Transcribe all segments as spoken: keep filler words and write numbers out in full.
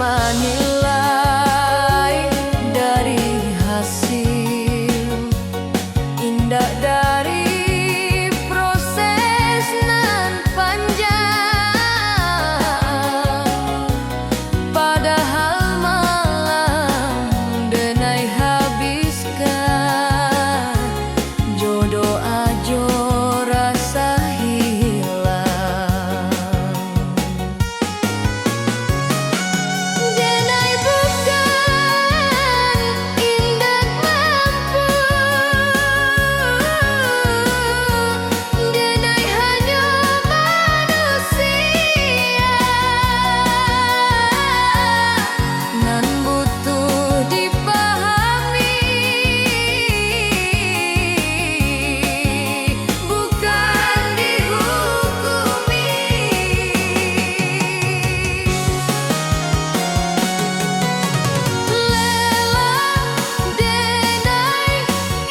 Manilai dari hasil, indak dari proses nan panjang. Padahal malam denai habiskan, jodoh ajo rasa hilang. Denai bukan indak mampu, denai hanyo manusia nan butuh dipahami, bukan dihukumi. Lelah denai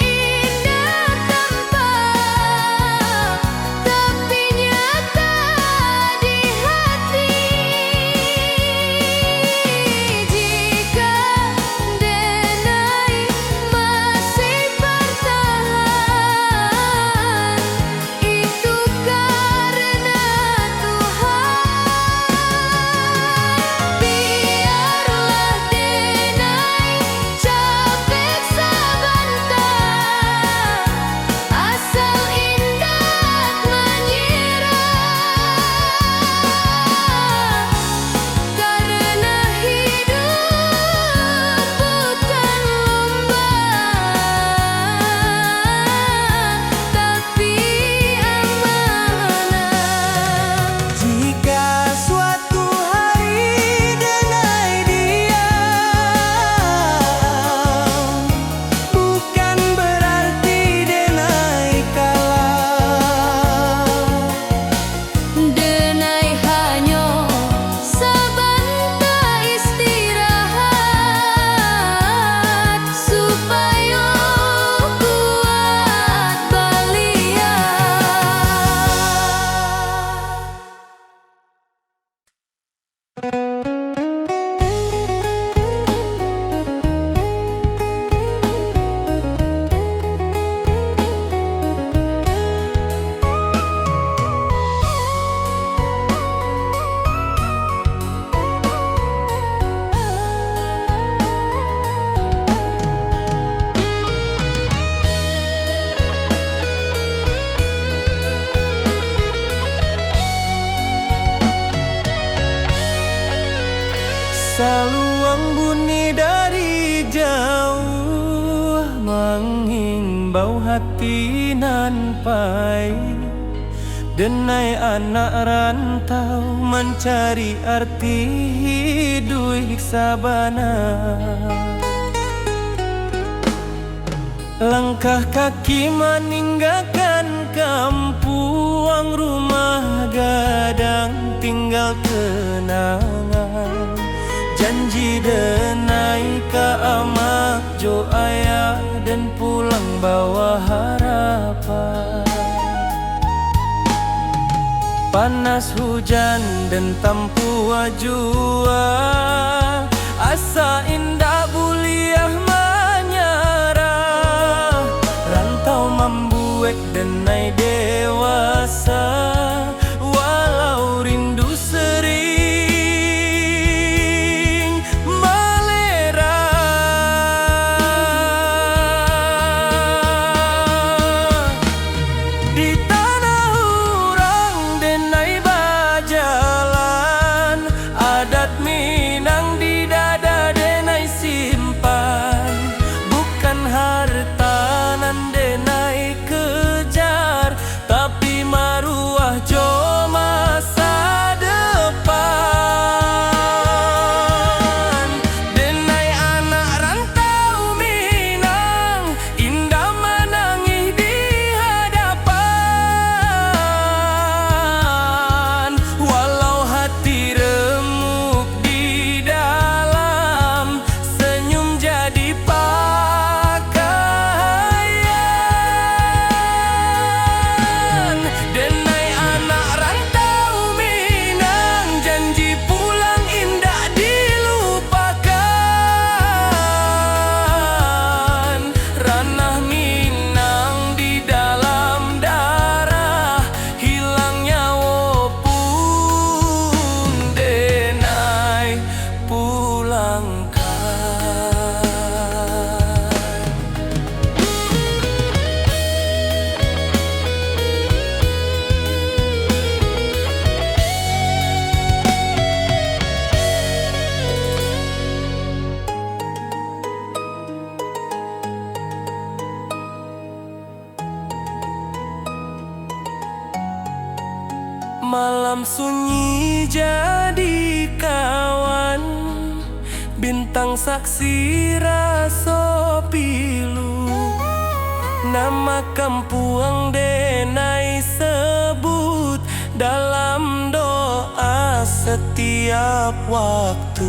indak tampak, tapi nyata di hati. Jika denai masih bartahan, itu karena Tuhan. Biarlah denai capek sabanta, asal indak manyerah. Karena hidup bukan lomba, tapi amanah. Jika suatu hari denai diam, bukan berarti denai kalah. Denai hanyo sabanta istirahat, supayo kuat baliak. Saluang bunyi dari jauah, mangimbau hati nan pai. Denai anak rantau mancari arti hiduik sabana. Langkah kaki maninggakan kampuang, rumah gadang tinggal kenangan. Janji denai ka amak jo ayah, den pulang bawa harapan. Panas hujan den tampuah jua, asa indak buliah manyarah. Rantau mambuek denai dewasa, walau rindu sering malera. Di tanah urang denai bajalan, adat Minang di dada denai simpan. Bukan harta nan denai kejar, tapi maruah jo masa depan. Denai anak rantau Minang, indak manangih di hadapan. Walau hati remuk di Malam sunyi jadi kawan, bintang saksi raso pilu. Nama kampuang denai sebut dalam doa setiap waktu.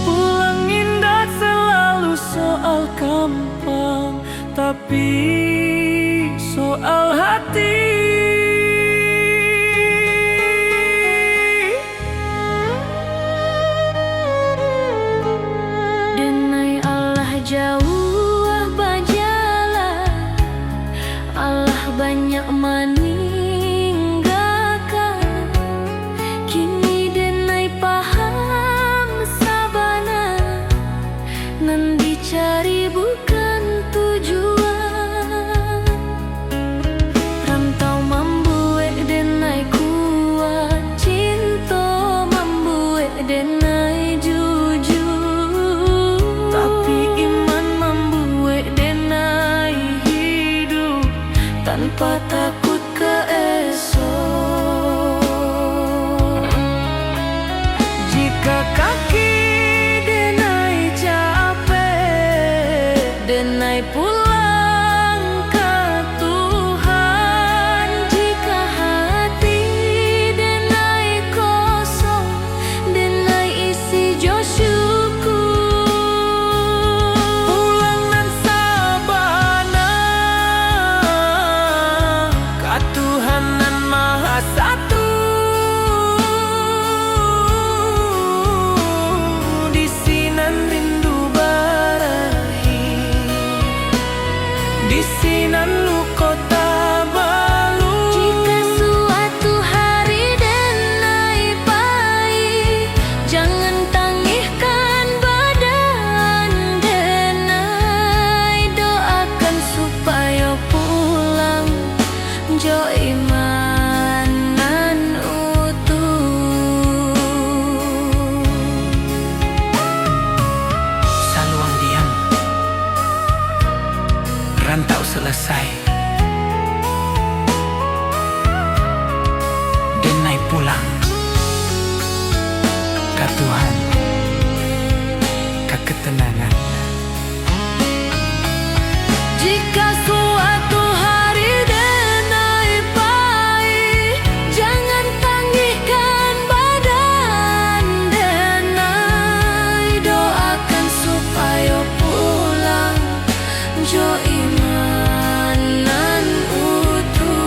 Pulang indak selalu soal gampang, tapi soal hati. Denai alah jauah bajalan, alah banyak maninggakan. Kini denai paham sabana, nan dicari bukan tujuan. Rantau mambuek denai kuat, cinto mambuek denai jujur. Tapi iman mambuek denai hidup tanpa takut ka esok. Jika kaki denai capek, denai pulang ka Tuhan. Jika hati denai kosong, denai isi jo syukur. Pulang nan sabana ka Tuhan nan Maha Satu. Di sinan rindu barahi, di sinan luko tabalu. Jika suatu hari denai pai, jangan tangihkan badan denai, doakan supayo pulang jo iman nan utuh. Saluang diam, rantau salasai. Denai pulang ka Tuhan, ka katanangan. Jika suatu hari denai pai, jangan tangihkan badan denai, doakan supayo pulang jo iman nan utuh.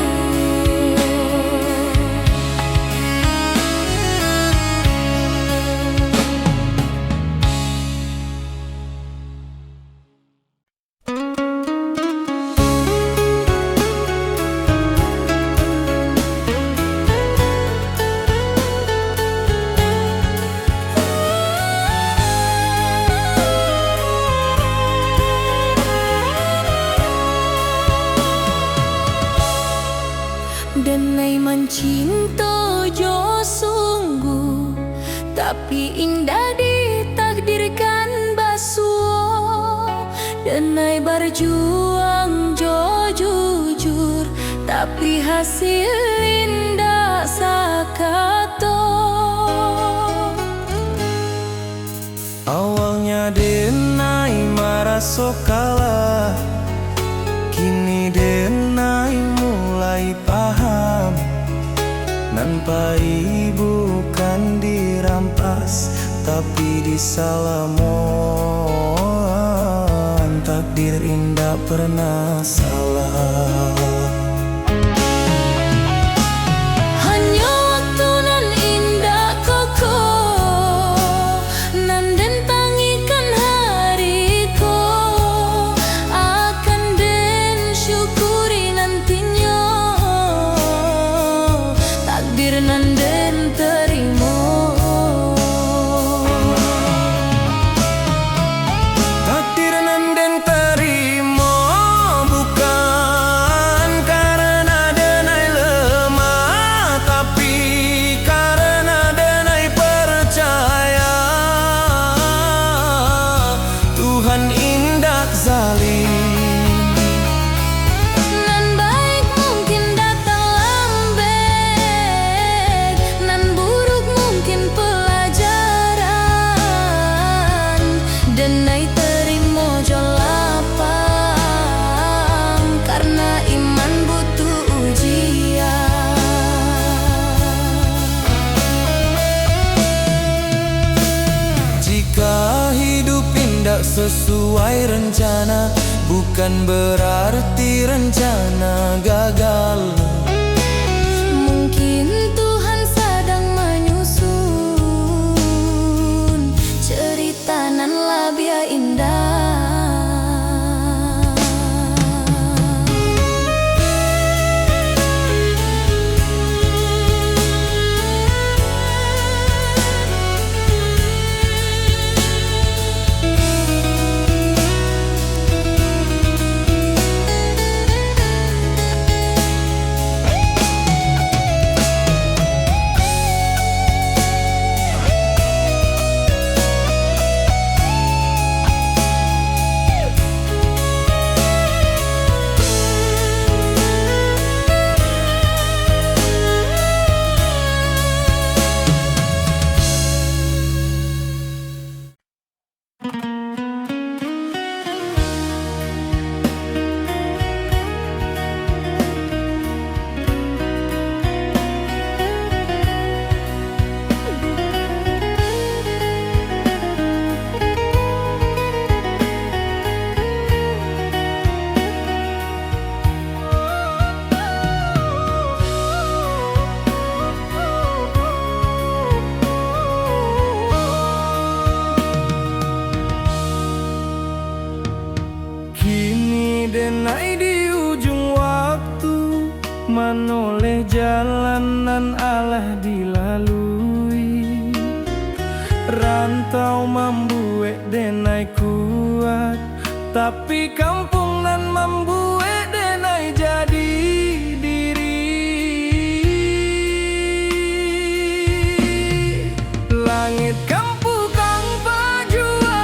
Denai mancinto jo sungguh, tapi indak ditakdirkan basuo. Denai barjuang jo jujur, tapi hasil indak sakato. Awalnya denai maraso kalah, kini denai mulai paham. Nan pai bukan dirampas, tapi disalamoan. Takdir indak pernah salah. Hanyo waktu nan indak kokoh, nan den tangikan hari ko, akan den syukuri nantinyo, takdir nan den tarimo. Suai rencana, bukan berarti rencana gagal. Mungkin Tuhan sadang manyusun cerita nan labiah indah. Kini denai di ujung waktu, manoleh jalan nan alah dilalui. Rantau mambuek denai kuat, tapi kampuang nan mambuek denai jadi diri. Langik kampuang jua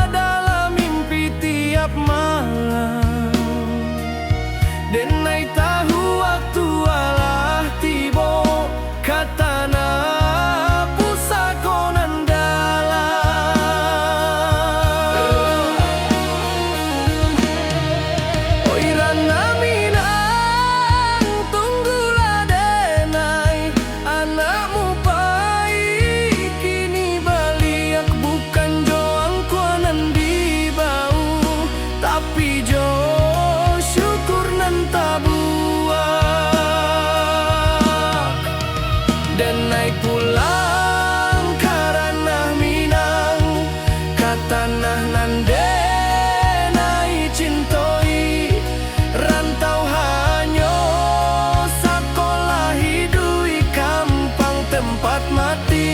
dalam mimpi tiap malam. Denai tahu waktu alah tibo, ka tanah pusako nan dalam. Oi Ranah Minang, tunggulah denai, anakmu pai kini baliak, bukan jo angkua nan dibau, tapi jo syukur nan tabuak. Denai pulang ka Ranah Minang, ka tanah nan denai cintoi. Rantau hanyo sakolah iduik, kampuang tempat mati.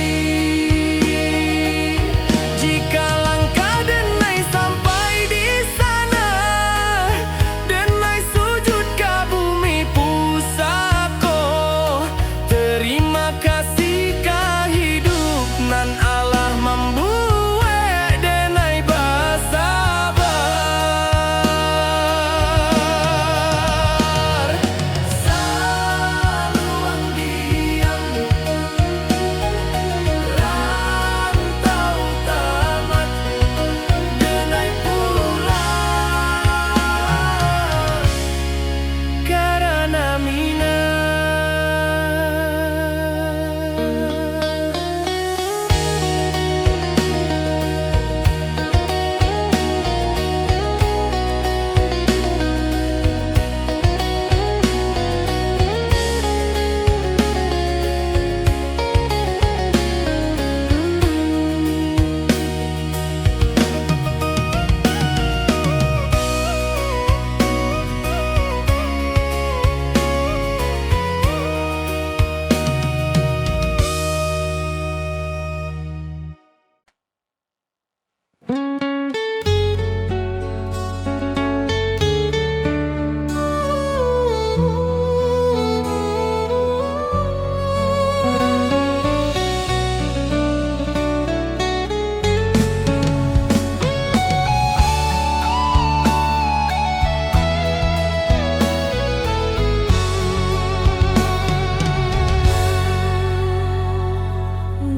Jika langkah denai sampai di sana, denai sujud ka bumi pusako. Terima kasih ka hidup nan alah mambuek denai basabar. Saluang diam, rantau tamat, denai pulang ka Ranah Minang.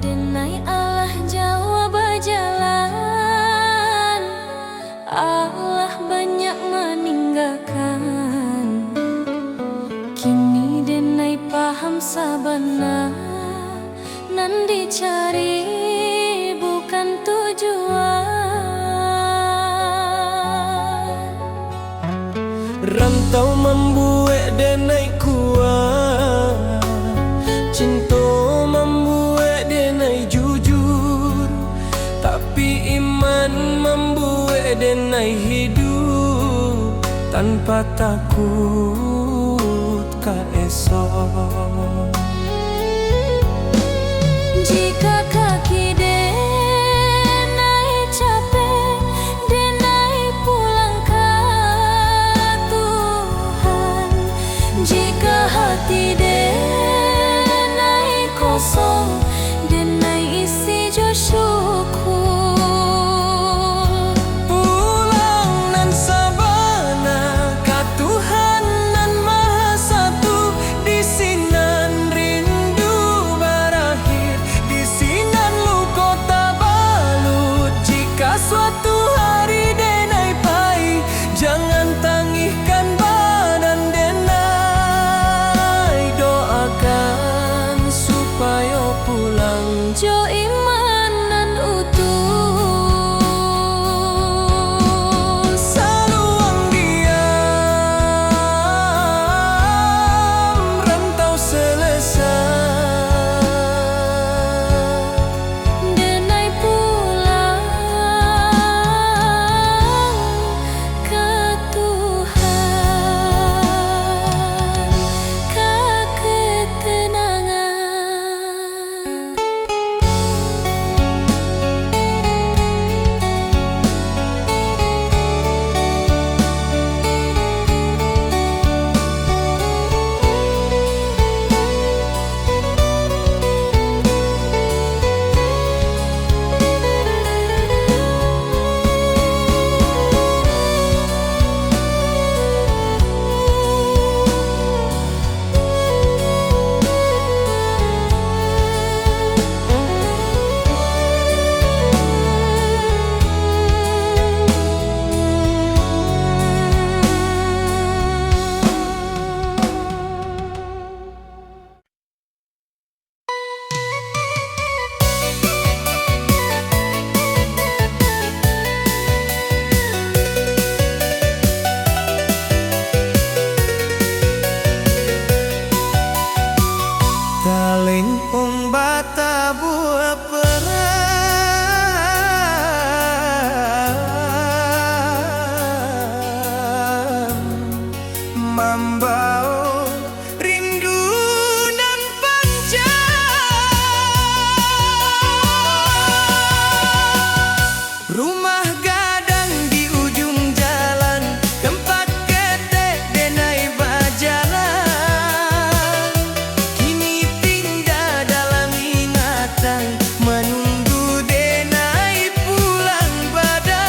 Denai alah jauah bajalan, alah banyak maninggakan. Kini denai paham sabana, nan dicari bukan tujuan. Tau mambuek denai kuat, cinto mambuek denai jujur, tapi iman mambuek denai hiduik tanpa takuik ka esok. Jikok kaki denai capek, denai pulang ka Tuhan. Jikok hati denai kosong, denai isi jo syukur. Pulang nan sabana ka Tuhan nan Maha Satu, di sinan rindu barakhir, di sinan luko tabalut. Jika suatu hari denai pai, jangan tangihkan badan denai, doakan supayo pulang jo iman nan utuh. Saluang diam rantau selesa, denai pulang ka Tuhan, ka ketenangan. Talempong batabua perang, mambao rindu nan panjang. Rumah gadang di ujung jalan, tempat ketek denai bajalan, kini tingga dalam ingatan, manunggu denai pulang badan.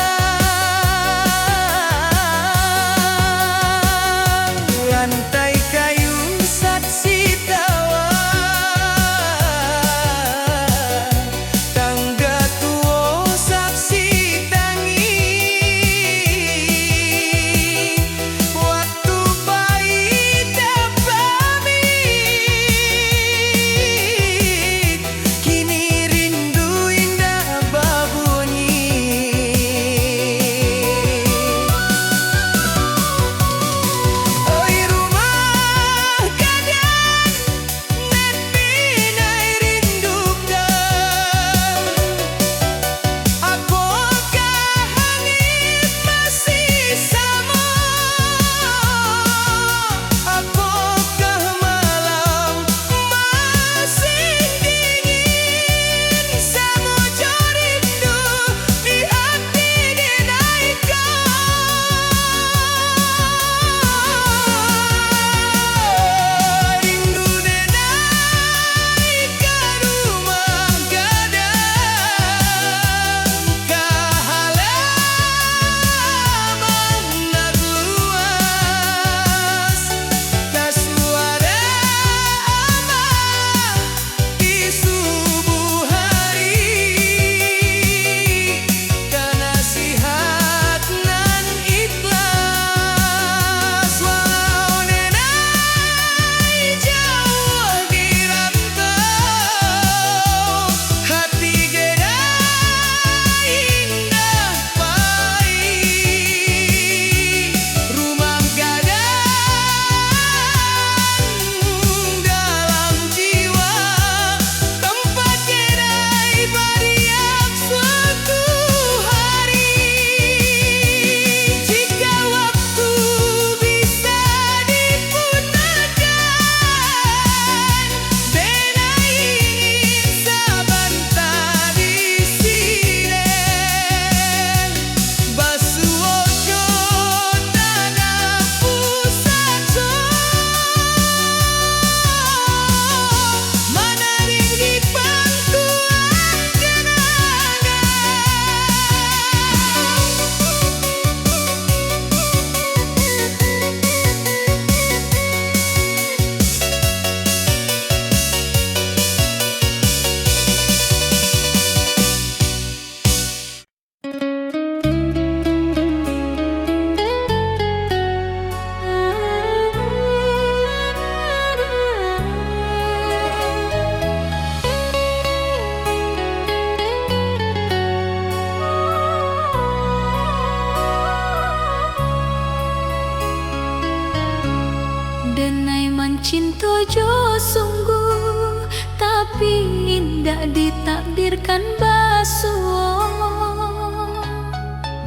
Denai mancinto jo sungguh, tapi indak ditakdirkan basuo.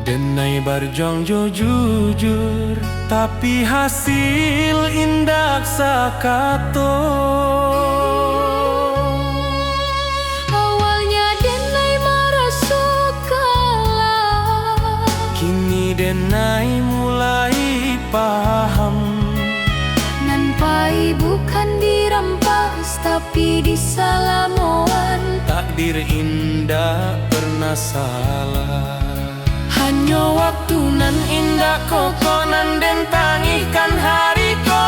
Denai barjuang jo jujur, tapi hasil indak sakato. Awalnya denai maraso kalah, kini denai mulai paham. Nan pai bukan dirampas, tapi disalamoan. Takdir indak pernah salah. Hanyo waktu nan indak kokoh nan den tangihkan hari ko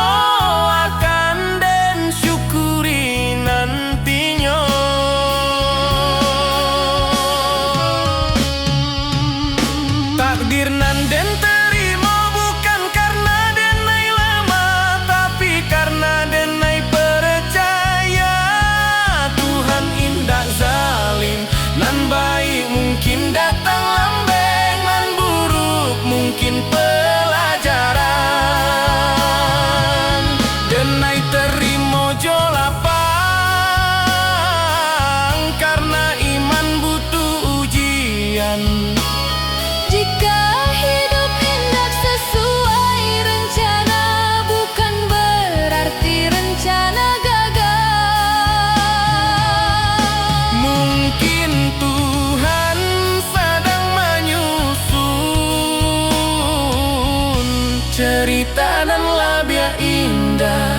akan den syukuri nantinyo. Takdir nan den tarimo bukan karena denai lamah, tapi karena denai percaya Tuhan indak zalim. Nan baik mungkin datang lambek, nan buruk mungkin pelajaran. Denai tarimo jo lapang, karena iman butuh ujian. Jika hidup indak sasuai rencana, bukan berarti rencana gagal. Mungkin Tuhan sadang manyusun cerita nan labiah indah.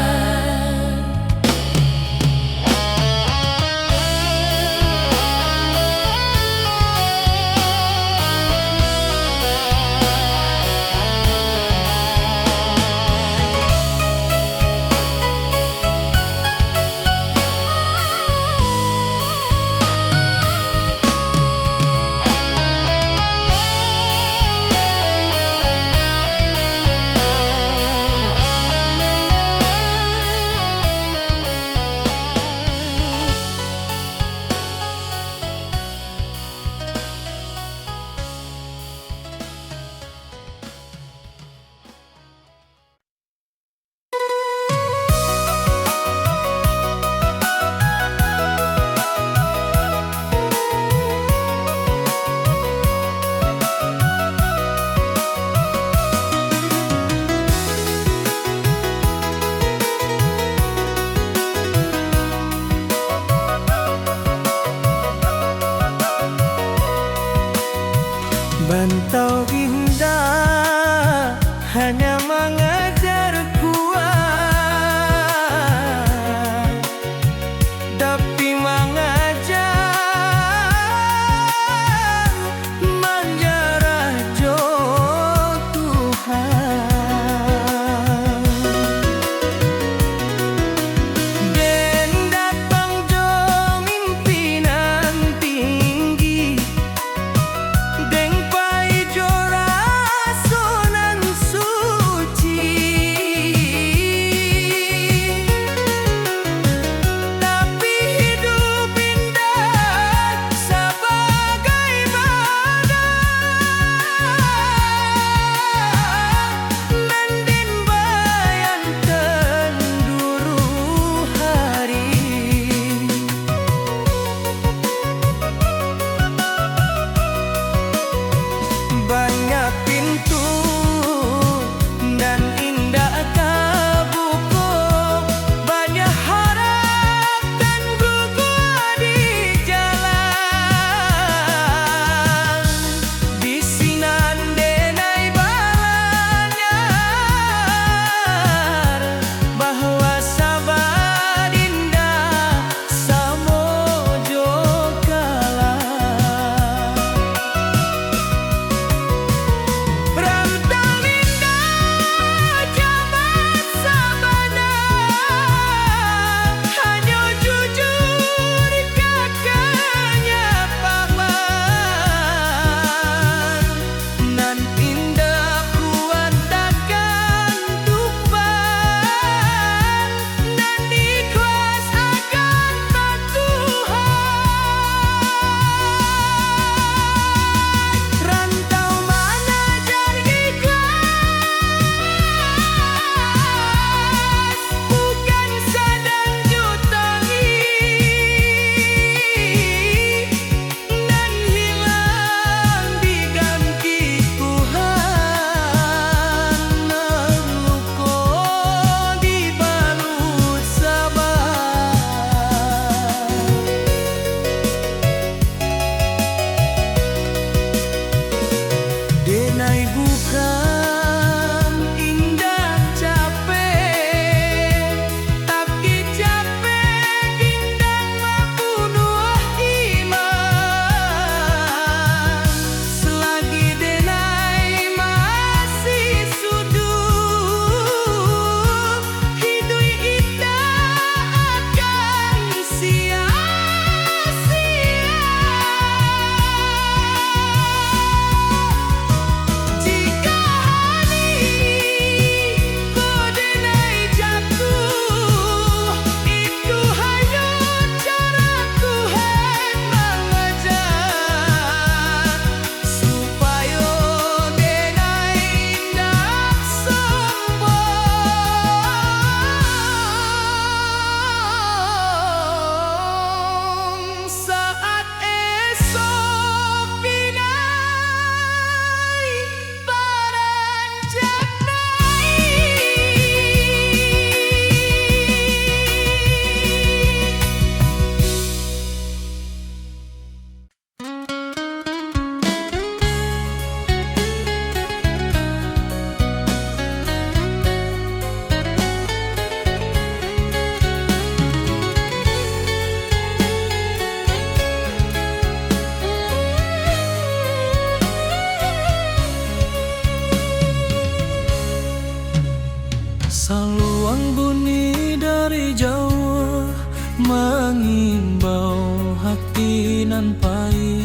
Saluang bunyi dari jauah, mangimbau hati nan pai.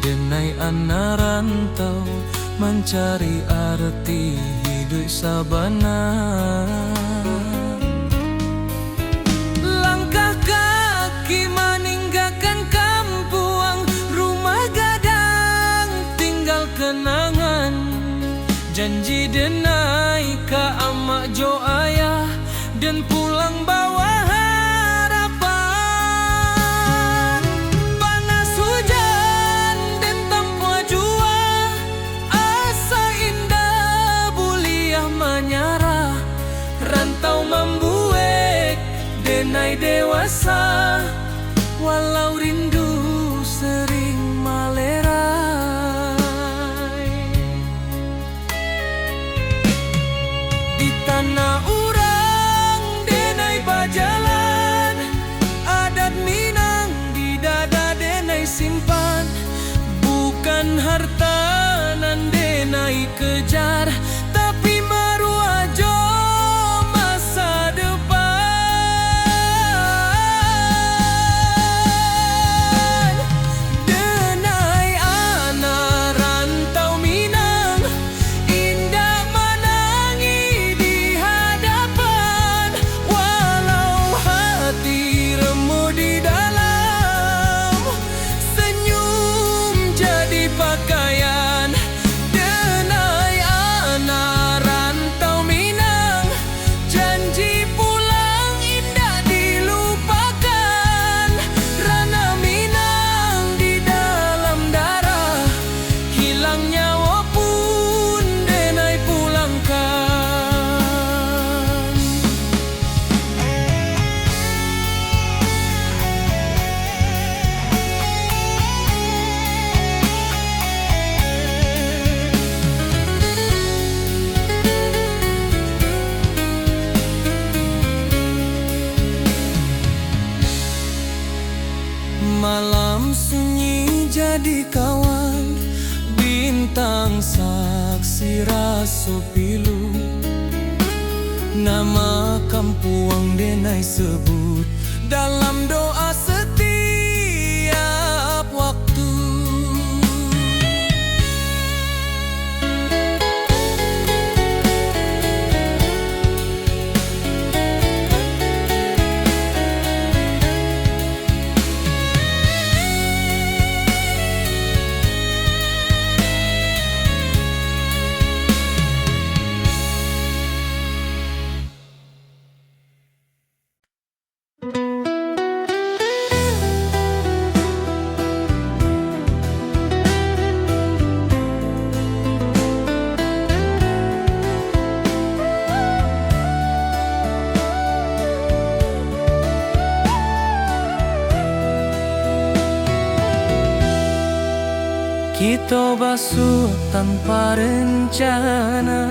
Denai anak rantau, mancari arti hiduik sabana. Langkah kaki maninggakan kampuang, rumah gadang tinggal kenangan. Janji denai ka amak jo ayah, den pulang bawa harapan. Panas hujan den tampuah jua, asa indak buliah manyarah. Rantau mambuek denai dewasa, walau rindu sering malerai. Di tanah urang denai bajalan, adat Minang di dada denai simpan. Bukan harta nan denai kejar, tapi maruah jo masa depan. Denai anak rantau Minang, indak manangih di hadapan, walau hati remuk di dalam, senyum jadi pakaian. Denai anak rantau Minang, janji pulang indak dilupakan. Ranah Minang di dalam darah, hilang nyawo pun denai pulangkan. Malam sunyi jadi kawan, bintang saksi raso pilu. Nama kampuang denai sebut dalam doa setiap waktu. Kito basuo tanpa rencana,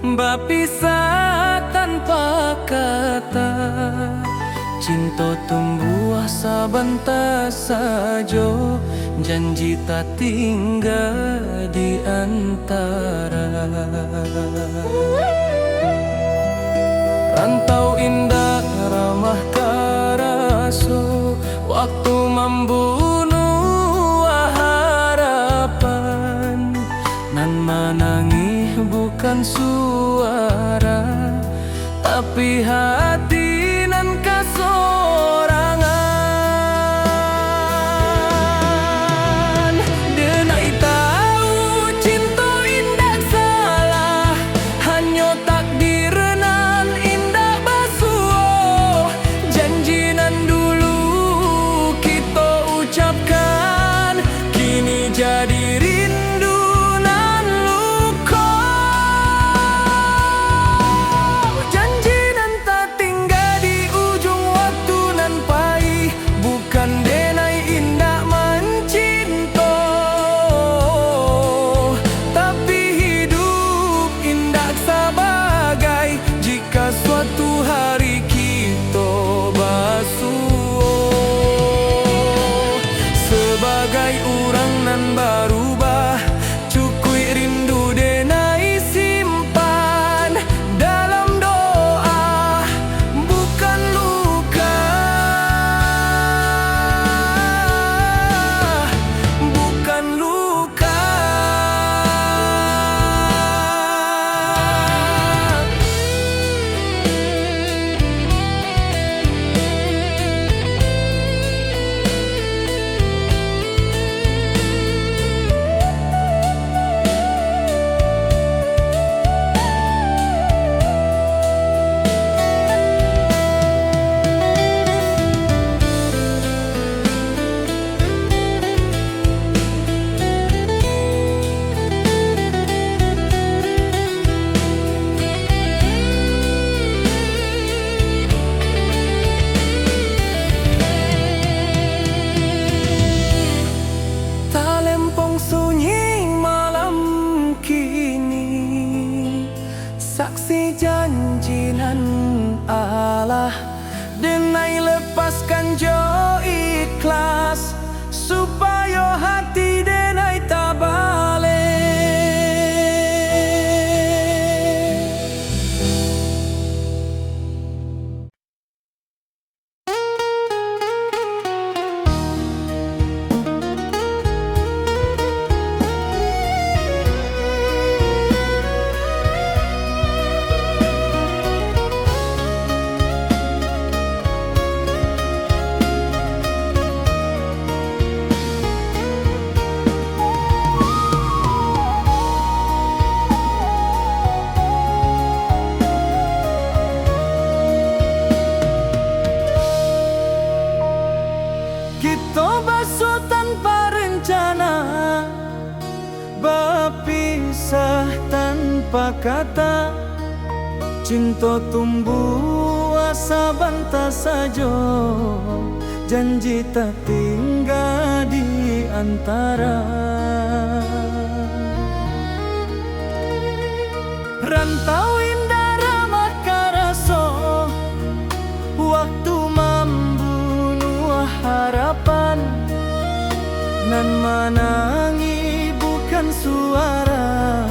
bapisah tanpa kata. Cinto tumbuah sabanta sajo, janji tatingga di antara. Rantau indak ramah karaso, waktu mambunuah harapan. Nan manangih bukan suara, tapi hati nan kasorangan. Denai tahu cinto indak salah, hanyo Janji nan alah denai lepaskan jo ikhlas, supayo hati denai tabaleh. Kito basuo tanpa rencana, bapisah tanpa kata. Cinto tumbuah sabanta sajo, janji tatingga di antara. Rantau indak ramah karaso, waktu mambunuah harapan. Nan manangih bukan suara,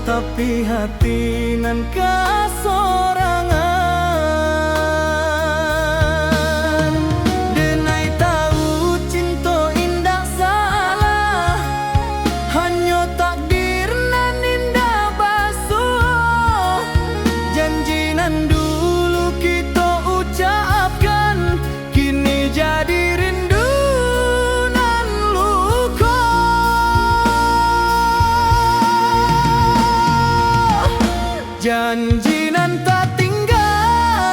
tapi hati nan kasorangan. Denai tahu cinto indak salah, hanyo takdir nan indak basuo. Janji nan dulu kito ucapkan, kini jadi rindu nan luko. Janji nan tatingga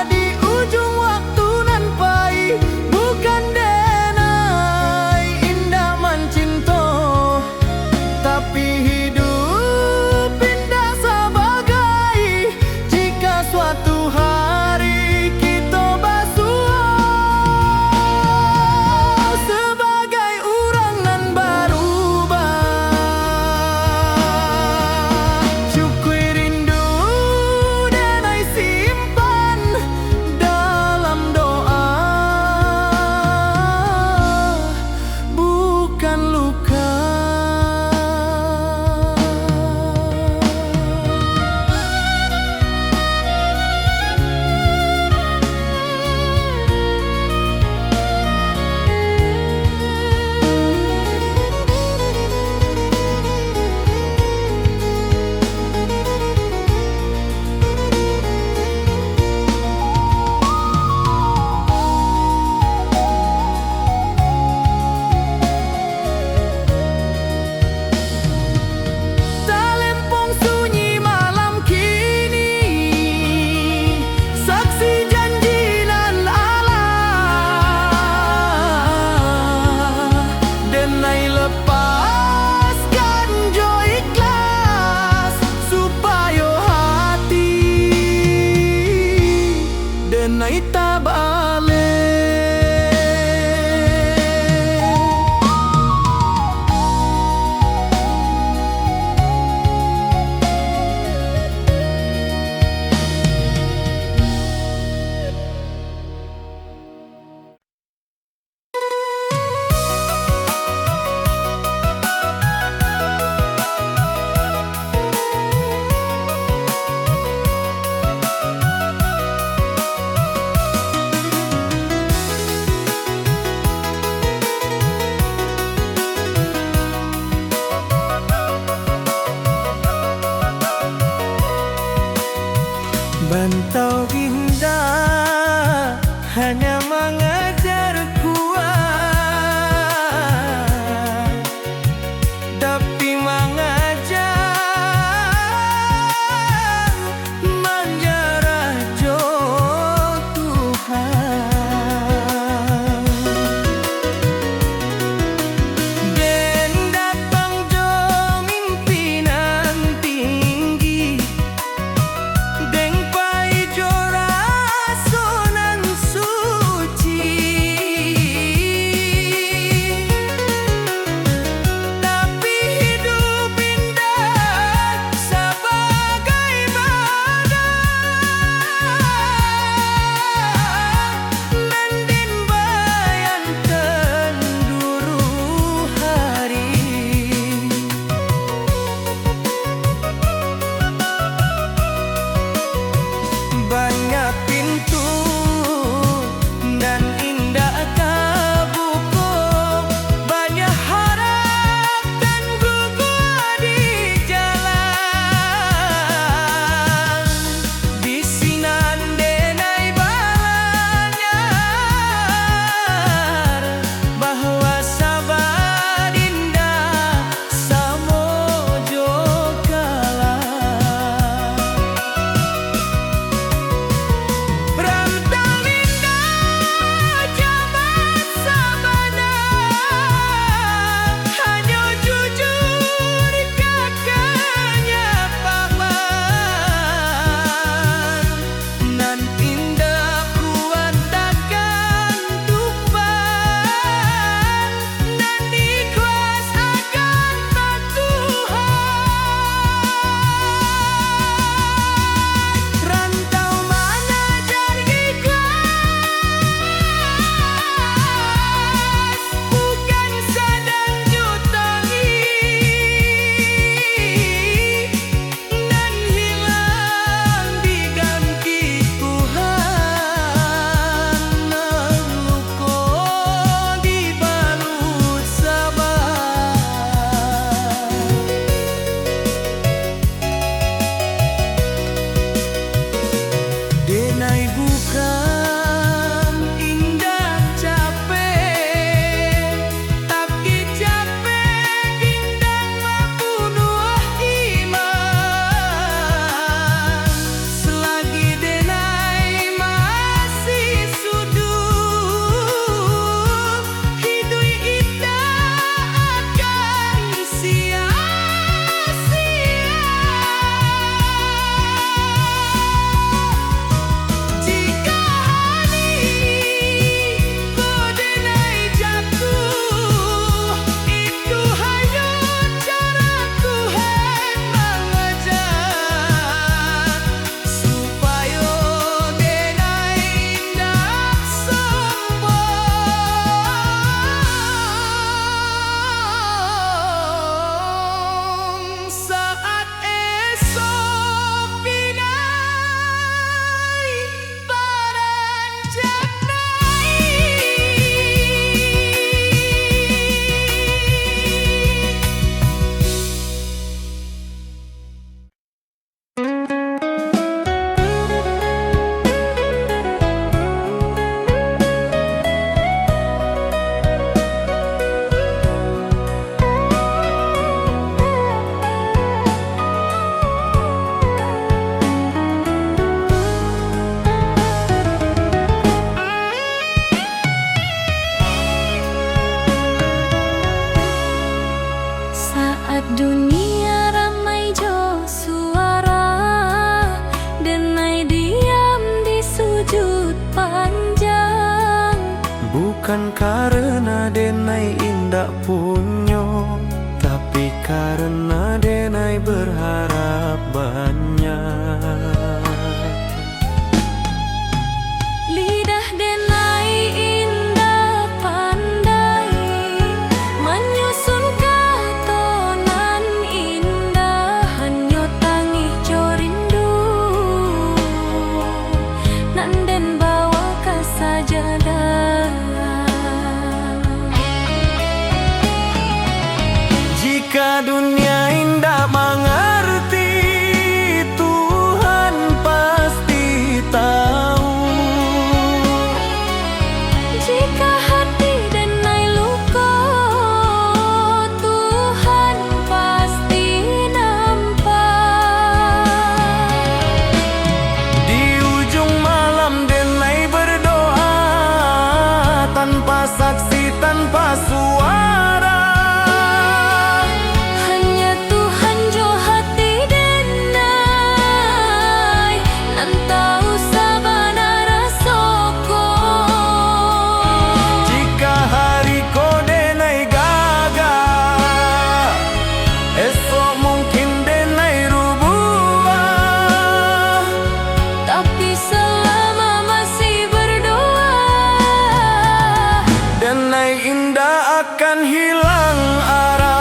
di ujuang waktu nan pai, bukan denai indak mancinto, tapi hidup indak sabagai. Jika suatu hari kito basuo sabagai urang nan barubah, syukur rindu denai simpan dalam doa, bukan luka. Talempong sunyi malam kini, saksi janji nan alah, denai lepaskan jo ikhlas, supayo hati denai tabaleh. Bantau indak hanya mangajar kuat, tapi mangajar manjarah jo Tuhan. Den datang jo mimpi nan tinggi, den pai jo raso nan suci. Bukan karena denai indak punyo, tapi karena denai berharap banyak. Lidah denai indak pandai manyusun kato nan indah, hanyo tangih jo rindu nan den bawa ka sajadah. Jika dunia indak mangarti, Tuhan pasti tahu. Jika hati denai luko, Tuhan pasti nampak. Di ujung malam denai berdoa, tanpa saksi, tanpa suara. Hanya Tuhan jo hati denai nan tahu sabana raso ko. Jika hari ko denai gagah, esok mungkin denai rubuah. Tapi selama masih berdoa, denai indak akan hilang arah.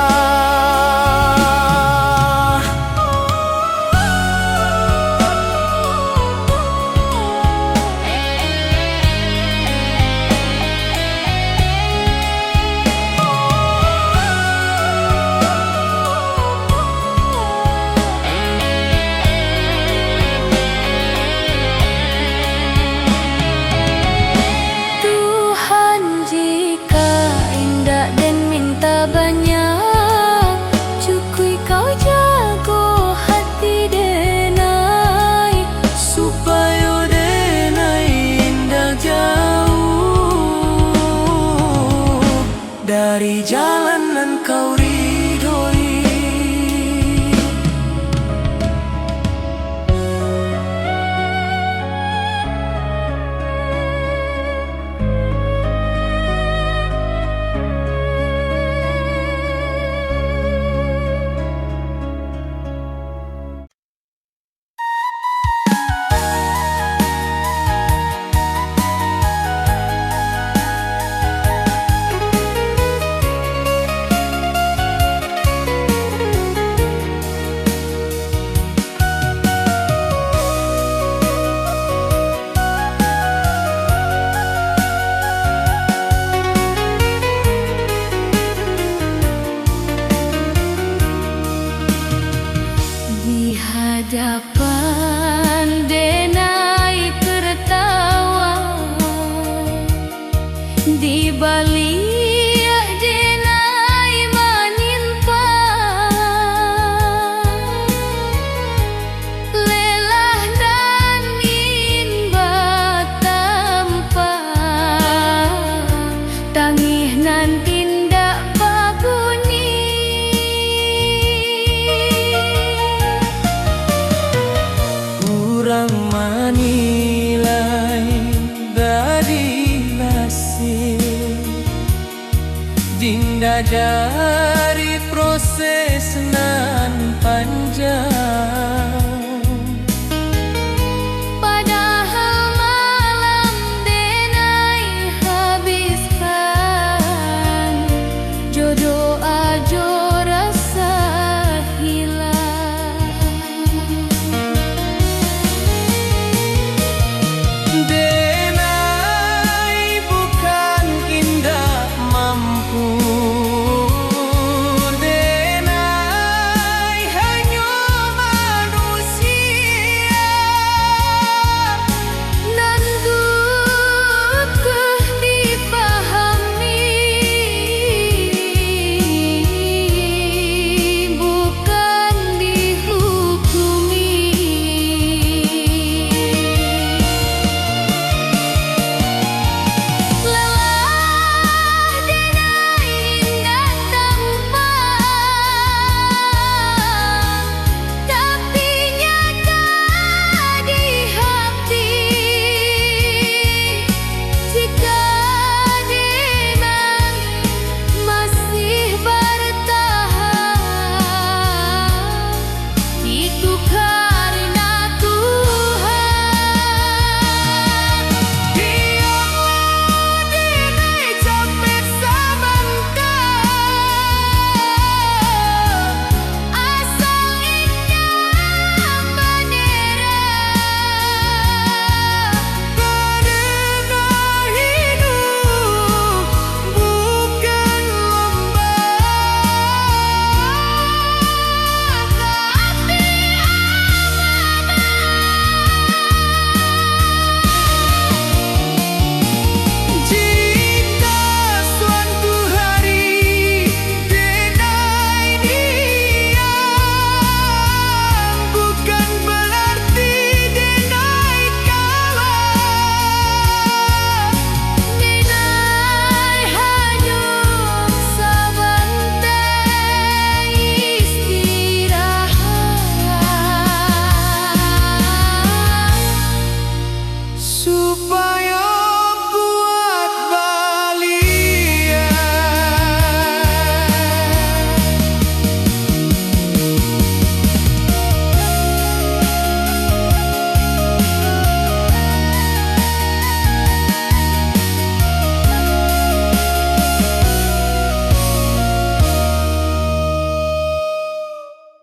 Tuhan, jika indak den minta banyak, cukuik Kau jago hati denai, supayo denai indak jauah dari jalan nan Kau ridhoi. Di hadapan denai tertawa, di baliak denai manyimpan. Lelah nan indak tampak, tangih nan indak babunyi. Urang manilai dari lasik, dinda ja-